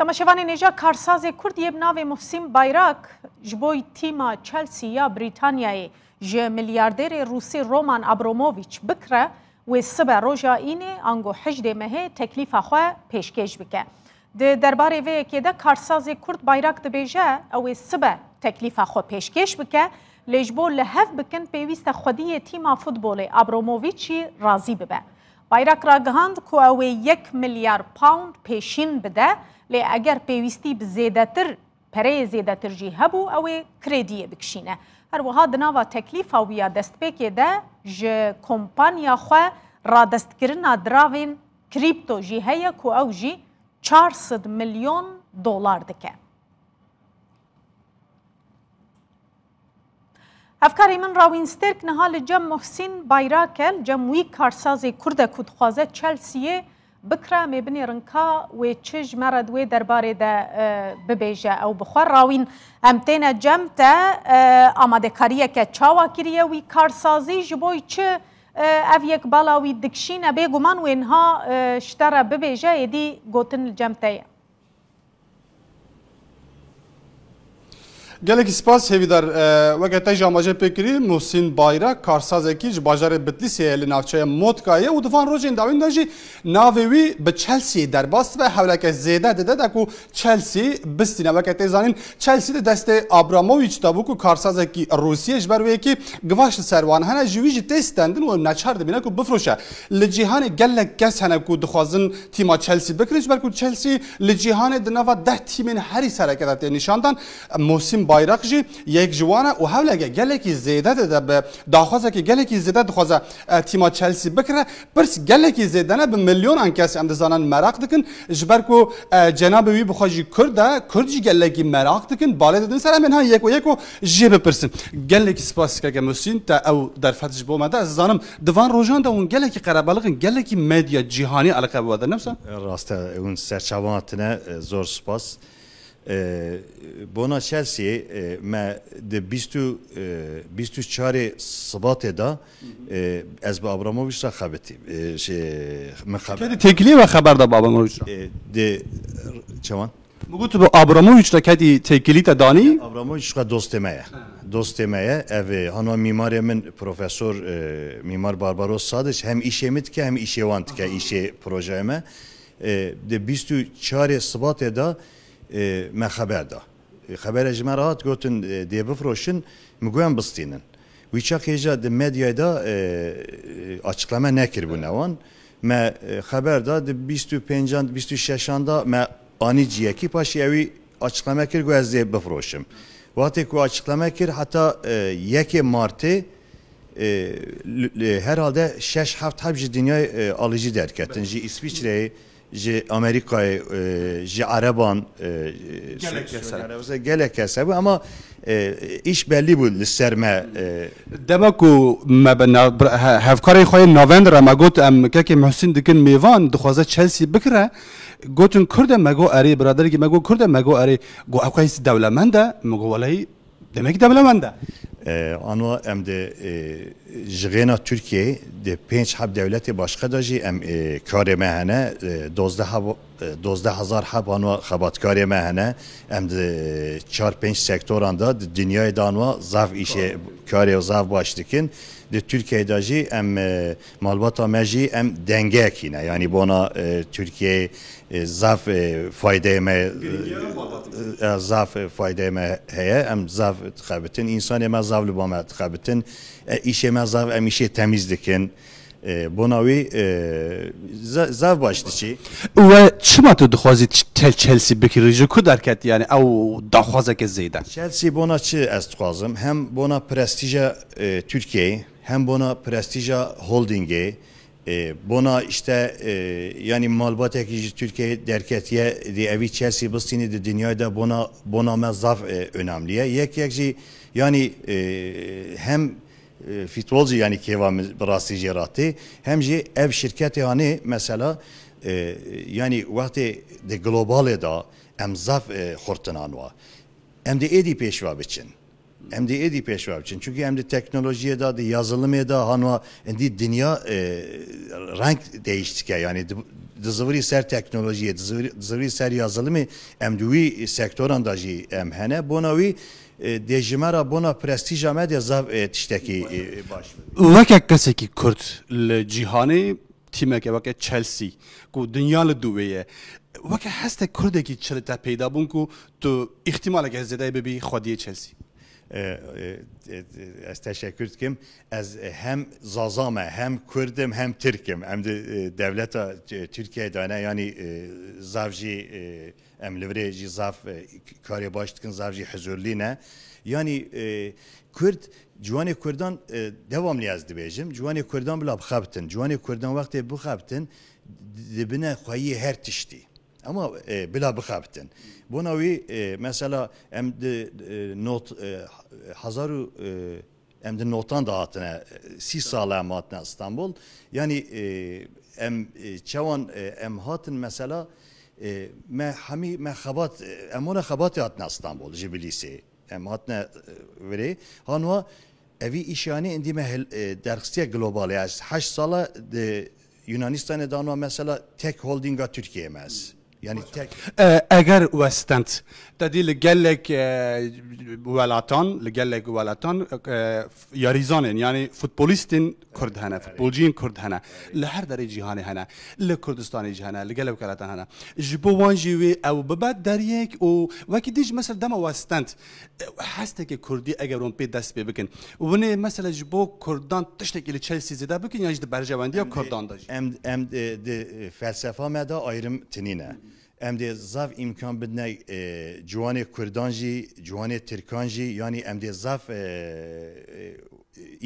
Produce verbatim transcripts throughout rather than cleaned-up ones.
Temaşevanên hêja, karsazê Kurd yê bi navê Muhsîn Bayrak ji bo tîma Chelsea ya Brîtanyayê ji milyarderê Rûsî Roman Abramovich bikire, wê sibe roja înê ango hejdê mehê teklîfa xwe pêşkêş bike. Di derbarê vê yekê de karsazê Kurd Bayrak dibêje, ew ê sibe teklîfa xwe pêşkêş bike, lê ji bo li hev bikin pêwîst e xwediyê tîma futbolê Abramovichî razî bibe. Bayrak ragihand ku ew ê yek milyar pound pêşîn bide, lê eger pêwîstî bi zêdetir, pereyê zêdetir jî hebû, ew ê krediyê bikişîne. Her wiha di nava teklîfa wî ya destpêkê de ji kompanya xwe radestkirina diravên krîpto jî heye ku ew jî çar sed milyon dolar dike. Hevkarê min Rawîn Stêrk niha li cem Muhsîn Bayrak e, li cem wî karsazê Kurd e ku dixwaze Chelseayê bikire. Em ê binêrin ka wê çi ji me re di wê derbarê de, e, bibêje ew bi xwe. Rawîn, em têne cem te, e, amadekariyeke çawa kiriye wî karsazî, ji bo çi, e, ev yek bala wî dikişîne? Bêguman wê niha, e, ji te re bibêje, êdî gotin li cem te ye. Gelekî spas Hêvîdar. E, weke te jî amaje pê kirî, Muhsîn Bayrak, karsazekî ji bajarê Bitlîsê ye, li navçeya Motkayê û di van rojên dawîn de jî navê wî bi Chelseayê derbas dibe. Hewleke zêde dide de ku Chelsea bistîne. Weke tê zanîn, Chelsea di destê Abramovich de bû ku karsazekî Rûsiyê, ji ber wê yekê givaş li ser wan hene, ji wî jî tê stendin û neçar dibîne ku bifroşe. Li cîhanê gelek kes hene ku dixwazin tîma Chelsea bikirin, ji ber ku Chelsea li cîhanê di nava deh tîmên herî sereke de tê nîşandan. Muhsîn Bayrak jî yek ji wan e û hewleke gelekî zêde dide, bi daxwazekî gelekî zêde dixwaze, e, tîma Chelsea bikire. Pirs gelekî zêde ne, bi milyonan kes em dizanin meraq dikin, ji ber ku, e, cenabê wî bi xwe jî Kurd e, Kurd jî gelekî meraq dikin, balê didin ser. Em ê niha yeko yeko jê bipirsin. Gelekî spas keke Muhsîn, te ew derfet ji bo me da. Ez dizanim di van rojan de hûn gelekî qerebalixin, gelekî medya cîhanî eleqe bi we de, ne wisa? Rast e, hûn serçavan tine, e, zor spas. E, bona Chelseayê, e, me di bîst û, e, bîst û çarê Sibatê de, e, ez bi Abramovich re xebitî, e, şey, min xeber Kedî têkiliyê we xeber da bi Abramovich re? E, di, çawan? Min got bi Abramovich re kedî têkilî te danî? Abramovich xwe dostê me ye. Dostê me ye. Ev, e, hano mîmarê min, Profesor, e, Mîmar Barbaros Sadiç hem îşê min dike, hem îşê wan dike, îşê projeyê me. E, di bîst û çarê Sibatê de, e, me xeber da. E, xebere ji me re hat, gotin, e, dê bifroşin, min got em bistînin. Wî çaxê jî di medyayê de, e, e, açıklame nekiribûne wan. Me, e, xeber da, di bîst û pêncan, bîst û şeşan da me anî ciyekî, paşê ewî açıklame kir, got ez dê bifroşim. Wextê ku açıklame kir, heta, e, yekê Martê, e, l-, l-, herhalde şeş heft heb ji dinyayê, e, alıcı derketin. Ji Îsviçreyê, ji Amerîkayê, e, ji Ereban, e, Gelek kes hebû. Gelek kes hebû, ama, e, îş bellî bû li ser me, e. Dema ku me bi nav-, bi he-, hevkarê xwe yên navend re me got, em kekê Muhsîn dikin mêvan, dixwaze Chelsea bikire. Gotin Kurd e, me got erê, biraderekî me got Kurd e, me got erê. Got ew qeys dewlemend e, me got welehî Demek dewlemend e. E, anwa em di, e, ji xêna Tirkiyeyê di pênc heb dewletê başqe de jî em, e, karê me hene, e, dozdeh heb, e, dozdeh hezar heb anwa xebatkarê me hene. Em di çar pênc sektoran de di dinyayê de anwa zaf îşê karê zaf baş dikin. Di Tirkiyeyê de jî em, e, malbata me jî em dengeyekî ne. Yanî bona, e, Tirkiyeyê e, zaf, e, faydeyê me, e, e, zaf, e, faydeyê me heye. Em zaf dixebitin. Însanê me zaf li ba me dixebitin. E, îşê me zaf, em îşê temîz dikin. E, bona wî, e, ze-, zaf baş diçî. We çima tu dixwazî ç-, tel Chelsea bikirî? Ji ku derket, yani ew daxwazeke zêde? Chelsea bona çi ez dixwazim? Hem bona prestîja, e, Tirkiyeyê, hem bona prestîja holdingê, E, bona işte, e, yani malbatekî ji Tirkiyeyê derketiye, dê evî Chelsea bistînî di dinyayê de bona, bona me zaf, e, önemli ye. Yek yek jî yani, e, hem, e, futbol jî yani kêfa min bi rastî jê re tê, hem jî ev şirketê hanê mesela, e, yani wextê di globalê de em zaf, e, xurtinan wa. Em dê êdî pêşva biçin. Em dê êdî pêşve biçin. Çunkî em di teknolojiyê de, di yazılımê de, hanwa endî dinya, e, renk değiştike. Yani di, di zivirî ser teknolojiyê, di zivirî, di zivirî ser yazılımê em di wî sektoran de jî em hene. Bona wî, e, dê ji me re bona prestîja me dê zaf, e, tiştekî, e, baş be. Weke kesekî Kurd li cîhanê tîmeke weke Chelsea ku dinya li dû wê ye. Weke heste Kurdekî çi li te peyda bûn ku tu îhtimaleke zêdeyê bibî xwediyê Chelsea? E, e, e, Ez teşekkür dikim. Ez hem Zaza me, hem Kurd im, hem Tirk im. Em di, e, dewleta, e, Tirkiyeyê de ne, yanî, e, zaf jî, e, em li virê jî zaf, e, karê baş dikin, zaf jî huzurlî ne. Yanî, e, Kurd, ciwanê Kurdan, e, devamlı ez dibêjim, ciwanê Kurdan bila bixebitin. Ciwanê Kurdan wextê bixebitin, dibine xweyî her tiştî. Ama, e, bila bixebitin. Bona wî, e, mesela em di, e, not, e, hezar û, e, em di notan de hatine, e, sî sal em hatine İstanbul. Yani, e, em, e, çewan, e, em hatin mesela, e, me hemî me xebat, e, em ona xebatê hatine İstanbul, ji Bilîsê. Em hatine, e, virê. Hanwa evî îşanî endî me hil-, e, derxistiye globalê. Ez heşt sala di Yunanistanê de hanwa mesela tek holdinga Tirkiyeyê me ez. Yani tek. E, eger westend, te dî li gelek, e, welatan, li gelek welatan, e, yarîzanên, yani futbolîstên Kurd hene, futbolciyên Kurd hene. Li her derê cîhanê hene. Li Kurdistanê jî hene, li gelek welatan hene. Ji bo wan jî wê ew bibe deriyek û wekî din jî mesela dema we stend, e, hestekê Kurdî eger hûn pê dest pê bikin, hûn ê mesela ji bo Kurdan tiştekî li Chelsea zêde bikin yan jî di berjewendiya Kurdan de jî? Em, em, e, di, e, felsefa me de ayrım tinîne. Em dê zaf îmkan bidine, e, ciwanê Kurdan jî, ciwanê Tirkan jî, yanî em dê zaf, e, e,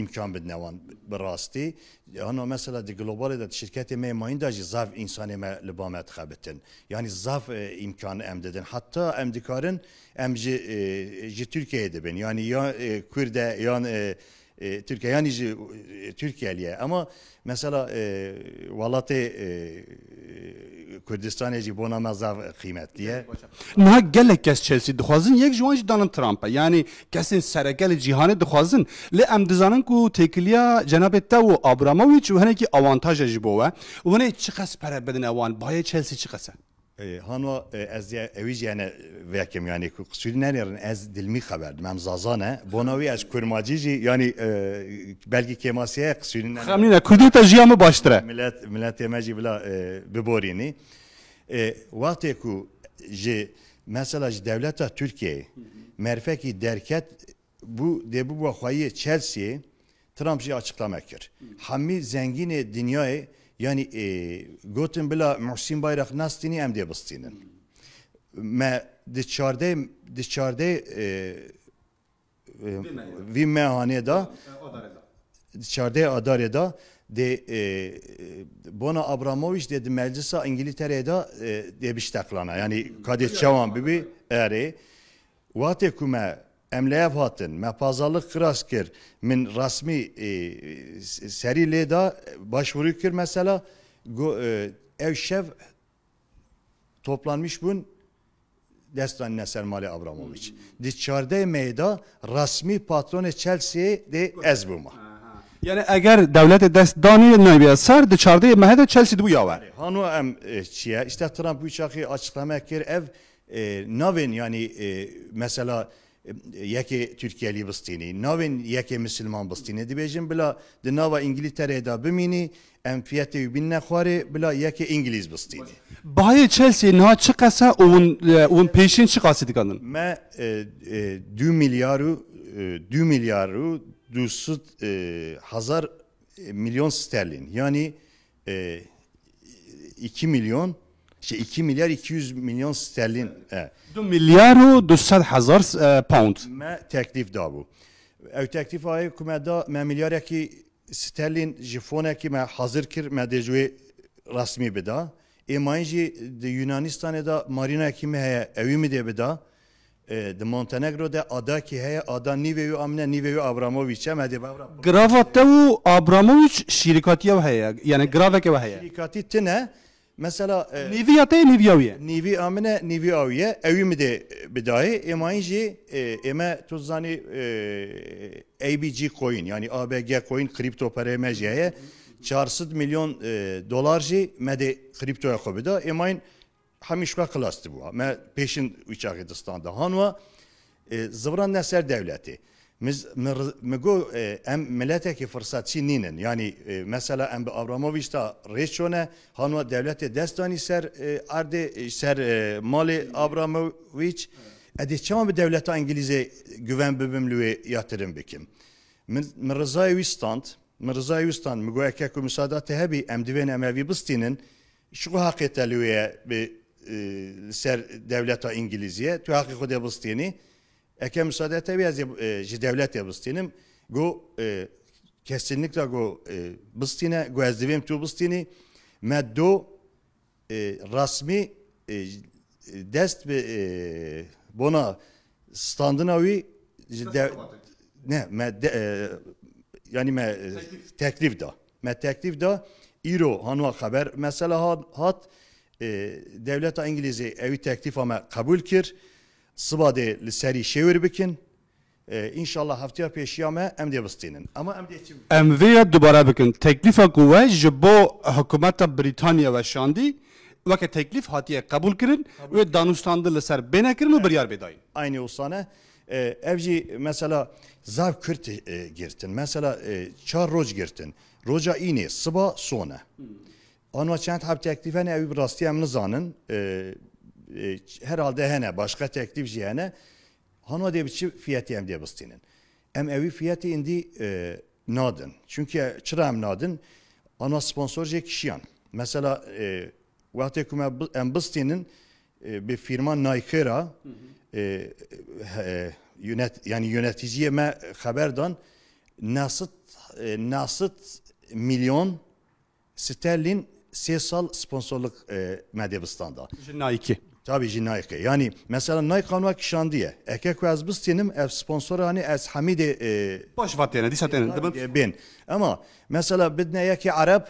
îmkan bidine wan bi rastî. Hano mesela di globalê de, di şirketê me yê mayîn de jî zaf însanê me li ba me dixebitin. Yanî zaf, e, îmkan em didin. Heta em dikarin em ji, e, ji Tirkiyeyê dibin. Yanî ya, e, Kurd e, yan, e, e, Tirkiye, yanî ji, e, Tirkiyelî ye. Ama mesela, e, welatê, e, Kurdistanê jî bona me zaf qîmetlî ye. Niha gelek kes Chelsea dixwazin, yek ji wan jî Donald Trump e. Yanî kesên sereke li cîhanê dixwazin. Lê em dizanin ku têkiliya cenabê te û Abramovich û hinekî awantaj e ji bo we. Û hinê çiqas pere bidine wan, bayê Chelsea çiqas e? E, hanwa, e, ez ya, ewî jî hene vekim, yanî ku qisûrî nenêrin, ez dilmî xeber dim, em Zaza ne. Bona wî ez kurmacî jî, yanî, e, belkî kêmasiye qisûrî ne. Xem nîne, Kurdî te ji ya min baştir e. Milet, miletê me jî bila, e, biborînî. E, wextê ku ji, mesela ji dewleta Tirkiyeyê merfekî derket, bû, dê bûbû xweyî Chelsea'yê, Trump jî açıklame kir. Hemî zengînê dinyayê, yanî, e, gotin bila Muhsîn Bayrak nastînî em dê bistînin. Me di çardeh, di çardeh, e, e, vî mehanê de, di çardeh adarê de, dê, e, bona Abramovich dê di meclisa Îngiltereyê de, e, dê bişteqlana. Yanî ka dê çawan bibî, erê. Wextê ku me, em li hev hatin, me pazarlık kiras kir, min resmî, e, s-, serî lê da, başvuru kir mesela, go-, e, ew şev toplanmış bûn, dest danîne ser malê Abramovich. Di çardeh meyê da resmî patronê Chelsea'yê dê ez bûma. Yani eger dewletê dest danî naybiye ser, di çardeh mehê de Chelsea dibû yawer. Hano em, e, çi ye? İşte Trump wî çaxî açıklame kir, ev, e, navên, yani, e, mesela, e, yekê Tirkiyelî bistînî, navên yekê Misilman bistînî, dibêjin bila di nava Îngiltereyê de bimînî, em fiyetê wî bînine xwarê, bila yekê Îngilîz bistînî. Bahayê Chelsea niha çi qas e û hûn, e, hûn pêşîn çi qasî dikanin? Me, e, e, du milyar û, e, du milyar û du sed, e, hezar, e, milyon sterlin. Yani, e, iki milyon, şey, iki milyar iki yüz milyon sterlin, e. Du milyar û du sed hezar, e, pound. Me teklîf dabû. Ew teklîfa yê ku me da, me milyarekî sterlin ji fonekî me hazir kir, me dê ji wê resmî bida. Ê mayîn jî di Yunanistanê de marînayekî me heye, ewî min dê bida. E, di Montenegro de adakî heye, ada nîvê wî a min e, nîvê wî Abramovich e, me dê bevra. Girava te û Abramovich şîrîkatiya we heye, yani giraveke we heye. Şîrîkatî tine, mesela, e, nîviya te ye, nîviya wî ye? Nîvî a min e, nîvî a wî ye, ewî min dê, e, Bi dayê êmayîn jî, e, ême tu zanî, e, A B G coin, yanî A B G coin kripto pereyê me jî heye. Çar sed milyon, e, dolar jî me dê kriptoya xwe bida. Êmayîn hemî ji xwe xilas dibû. Me pêşin wî çaxê distanda. Hanwa, e, zivirandine ser dewletê. Min z-, min r-, min got, e, em miletekî firsatçî nînin. Yanî, e, mesela em bi Abramovîç ta rê çone, hanwa dewletê dest danî ser, e, erdê, e, ser, e, malê Abramovîç. Ez dê çawa bi dewleta Îngilîzê güven bibim li wê yatirim bikim? Min, min rizayê wî stand. Min rizayê wî stand. Min got, eke ku misada te hebî, em divên em evî bistînin. Ji xwe heqê te li wê ye bi, e, li ser dewleta Îngilîzî ye. Tu heqê xwe dê bistînî. Eke misade te bî, ez ê, e, ji dewletê bistînim. Got, e, kesinlikle got, e, bistîne. Got, ez divêm tu bistînî. Me do, e, resmî, e, dest bi, e, bona standina wî ji de-, ne, me de-, e, yanî me, e, teklîf da. Me teklîf da. Îro hanwa xeber mesela hat, hat. E, dewleta Îngilîzê ewî teklîfa me qebûl kir. Siba dê li serî şêwir bikin. E, înşallah heftiya pêşiya me em dê bistînin. Ama em dê çi Em vê ya dubare bikin. Teklîfa ku we ji bo hikûmeta Brîtanya weşandî, weke teklîf hatiye qebûl kirin, wê danûstandin li ser bêne kirin û biryar bê dayîn. Aynî wisa ne. E, ev jî mesela zaf kurt, e, girtin. Mesela, e, çar roj girtin. Roja înê, siba, sone. Hanwa çend heb teklîf hene, ew bi rastî em nizanin. E, e, herhalde hene, başka teklîf jî hene. Hanwa dê bi çi fiyetî em dê bistînin? Em ewî fiyetî îndî, e, nadin. Çünkü çira em nadin? Hanwa sponsor jê kişiyan. Mesela, e, wextê ku me bi-, em bistînin, e, bi firma Nike ra, e, he-, yönet-, yani yöneticiyê me xeber dan, nesit, e, nesit milyon sterlin sê sal sponsorluk, e, me dê bistanda. Ji Nike. Tabii ji Nike. Yani mesela Nike hanwa kişandiye. Eke ku ez bistînim, ev sponsor hani ez hemî dê, e, Baş vatêne, dîsa têne, tabii dibin. Dê bên. Ama mesela bidne yekî Ereb,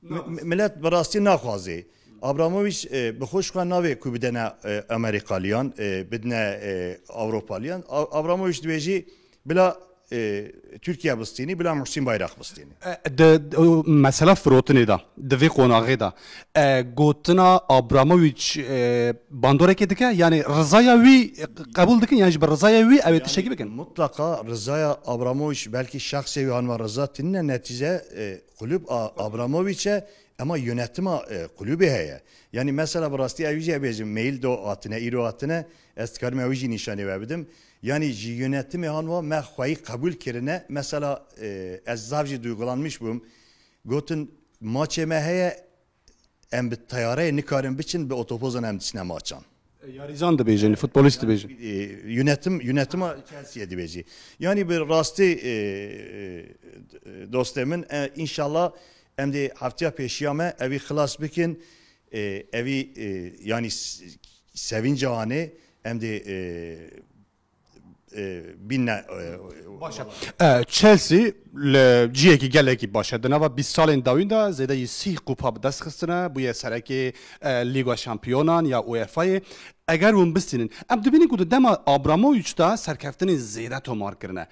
mi-, mi-, millet bi rastî naxwazê. Abramovich, e, bi xwe ji xwe navê ku bidene, e, Amerîkaliyan, e, bidine, e, Ewropaliyan. A-, Abramovich dibêjî bila, e, Tirkiye bistînî, bila Muhsin Bayrak bistînî. E, di, di, o mesela firotinê de, di vê qonaxê de, e, gotina Abramovich, e, bandorekê dike, yani rizaya wî, e, qebûl dikin, yani ji bi rizaya wî ew ê tiştekî bikin. Mutlaka rizaya Abramovich, belkî şexsê wî hanwa riza tinine, netîce, e, kulüp A-, Abramovich e, ama yönetima, e, kulübê heye. Yani mesela bi rastî ew jî bêjim, mail do hatine, îro hatine, ez dikarim ew jî nîşanê we bidim. Yani ji yönetimê hanwa me xweyî qebûl kirine. Mesela, e, ez zaf jî duygulanmış bûm. Gotin, maçê me heye, em bi teyareyê nikarin biçin, bi otobozan em diçine maçan. E, yarîzan dibêjin, futbolîst dibêjin. E, yönetim, yönetima Chelsea'yê dibêjî. Yani bi rastî, e, e, dostê min, e, înşallah em dê heftiya pêşiya me evî xilas bikin. E, evî, e, yani s-, sevinca anê em dê, e, e, bîne, e, Baş e. E, Chelsea li cihekî gelekî baş e. Di nava bîst salên dawîn de zêdeyî sî kupa bi dest xistine, bûye serekê, e, Lîga Şampiyonan ya UEFA'yê. Eger hûn bistînin, em dibînin ku di dema Abramovich de serkeftinên zêde tomar kirine.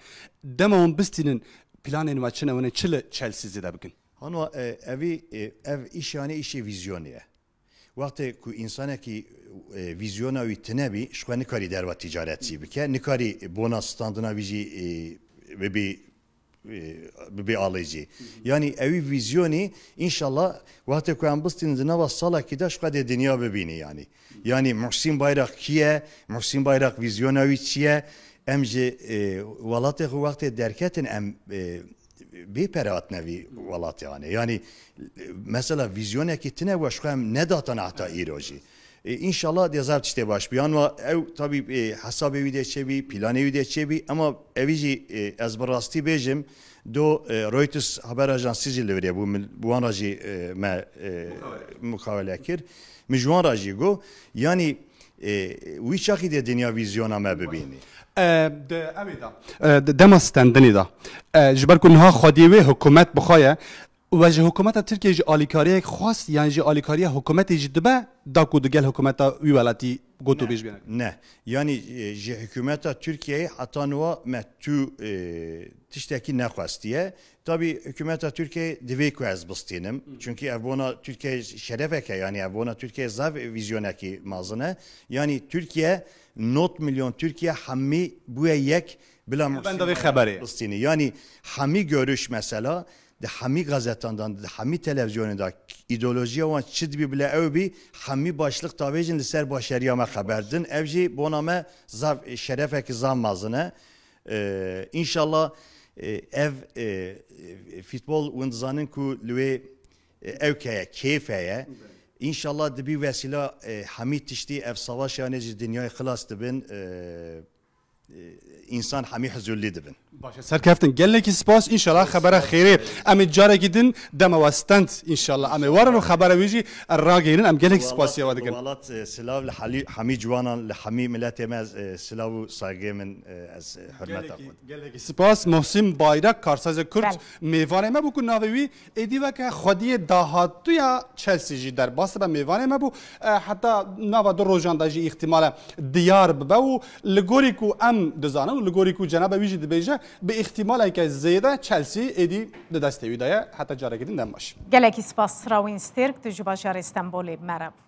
Dema hûn bistînin, planên we çi ne, hûn ê çi li Chelsea zêde bikin? Hanwa, e, evî, e, ev îş yani îşê vîzyonê ye. Wextê ku însanekî, e, vîzyona wî tine bî, ji xwe nikarî derva ticaret jî bike, nikarî bona standina wî jî, e, bibî, e, bibî alê jî. Yanî ewî vîzyonî, înşallah, wextê ku em bistînin di nava salekî de ji xwe dê dinya bibînî yanî. Yanî Muhsin Bayrak kî ye? Muhsin Bayrak vîzyona wî çi ye? Em ji, e, welatê xwe wextê derketin em, e, bê pere hatine vî welatê anê. Yanî, e, mesela vîzyonekî tine we ji xwe em nedatane heta îro jî. E, înşallah dê zaf tiştê baş biyan wa ew tabî, e, hesabê wî dê çêbî, planê wî dê çêbî, ema evî jî, e, ez bi rastî bêjim, do, e, Reuters haber ajansî jî li virê bû, min bi wan re jî, e, me, e, mukawele kir. Min ji wan re jî got, yanî, e, wî çaxî dê dinya vîzyona me bibînî. E, di, ew ê de, e, di dema stendinê de, e, ji ber ku niha xwediyê wê hikûmet bixwe ye, we ji hikûmeta Tirkiyê jî alîkariyek xwest, yan jî alîkariya hikûmetê jî dibe, da ku digel hikûmeta wî welatî Got û bêj bêne. Ne. Yanî, e, ji hikûmeta Tirkiyeyê heta niha me tu, e, tiştekî nexwestiye. Tabî hikûmeta Tirkiyeyê divê ku ez bistînim. Hı. Çunkî ev bona Tirkiye şerefeke, yanî ev bona Tirkiye zaf vîzyonekî mazin e. Yanî Tirkiye, nod milyon Tirkiye hemî bûye yek bila Benda vê xeberê. Bistînî. Yanî hemî görüş mesela, di hemî gazetan de, di hemî televizyonê de, îdeolojiya wan çi dibî bile ew bî, hemî başlik tavêjin li ser başeriya me xeber din. Ev jî bona me zaf, şerefekî zaf mezin e. Ee, înşallah, e, ev, e, futbol hûn dizanin ku li wê, e, ewk heye, kêf heye. Înşallah dibî wesîla, e, hemî tiştî ev savaş yanê ji dinyayê xilas dibin. E, e, însan hemî huzurlî dibin. Baş e, serkeftin. Gelekî spas. Înşallah xebera xêrê. Em ê carekî din dema we stend. Înşallah. Em ê werin û xebera wî jî ragihînin. Em gelekî spasiya we dikin. Welat, e, silav li halî-, hemî ciwanan, li hemî miletê me, e, silav û saygê min, e, ez, e, hurmeta xwe. Gelekî spas. Muhsin Bayrak, karsazê Kurd, Bel. Mêvanê me bû ku navê wî êdî weke xwediyê dahatûya Chelsea jî derbas dibe, mêvanê me bû. E, heta nava du rojan de jî îhtimal e diyar bibe û li gorî ku em dizanin û li gorî ku cenabe wî jî dibêje, bi îhtimaleke zêde Chelsea êdî di destê wî de ye. Heta carekî din dem baş. Gelekî spas Rawîn Stêrk, tu ji bajarê Stenbolê me re bû.